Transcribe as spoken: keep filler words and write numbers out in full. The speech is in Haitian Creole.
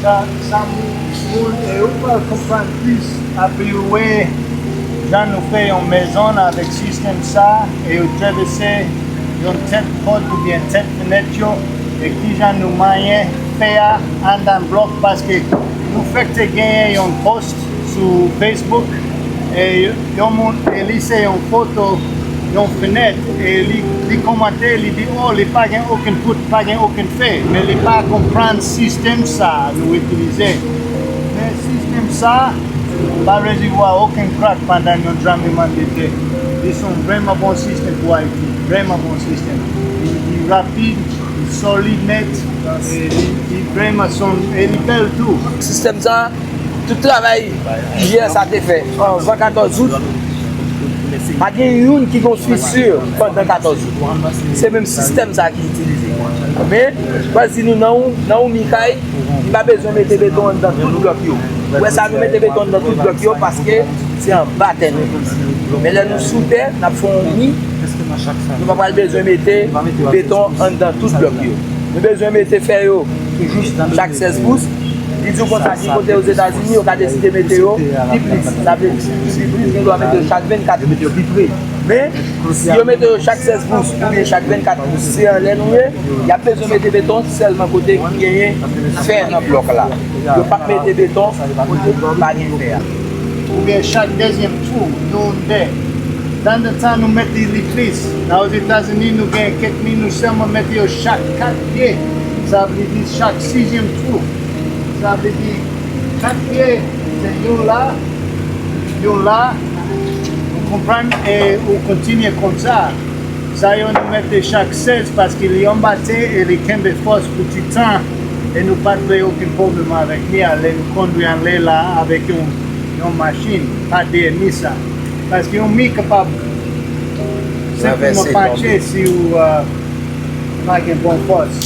Sa, sa moun, moun, e ou pral konprann plis, apre ou wè jan nou fè yon mezon avèk sistèm sa, e yo travèse yon tèt pòt oubyen tèt fenèt yo, e kijan nou manyen fè a anndan blòk, paske nou fèk te genyen yon post sou Facebook, e yon moun, e li se yon foto yon fenèt, e li, li kòmante, li di, oh, li pa gen okenn pout, pa gen okenn fè, men li pa konprann sistèm sa a nou itilize. Men sistèm sa a pa resevwa okenn krak pandan yon tranblemanntè. Li se yon vrèman bon sistèm pou Ayiti, vrèman bon sistèm. Li, li rapid, li solid nèt, e li, li vrèman son, e li bèl tou. Sistèm sa, tout travay I G S A te fè anvan katòz out, pa gen youn ki gon swisir pandan katòz out. Se menm sistèm sa ki itilize. Men, chwazi nou nan yon, nan yon mi kay, li pa bezwen mete beton anndan tout blòk yo. Ou wè sa, nou mete beton anndan tout blòk yo paske se anba tè nou. Men lè nou sou tè, n ap fè yon mi, nou pa pral bezwen mete beton anndan tout blòk yo. Nou bezwen mete fè yo toujou chak sèz pous. Li di w konsa, gen kote Ozetazini, yo ka deside mete yo pi plis. Sa vle di, pi plis, gen dwa mete yo chak vennkat pous. Men, si yo mete yo chak sèz pous oubyen chak vennkat pous, se anlè nou ye, y ap bezwen mete beton sèlman kote ki genyen fè nan blòk la. Yo p ap mete beton kote pa gen fè a. Oubyen chak dezyèm twou, nou de. Tanzantan, nou mete li plis. Nan Ozetazini, nou gen kèk mi, nou sèlman mete yo chak kat pye. Sa vle di chak sizyèm twou. Sa vle di kat pye, se yon la, yon la, ou konprann, e ou kontinye konsa. Sa yo nou mete chak sèz paske li anba tè e li kenbe fòs pou ti tan, e nou pa t vle okenn pwoblèm avèk mi a lè nou kondwi anlè la avèk yon, yon machin, pa dèyè mi sa. Paske yon mi kapab senpleman patche si ou, uh, pa gen bon fòs.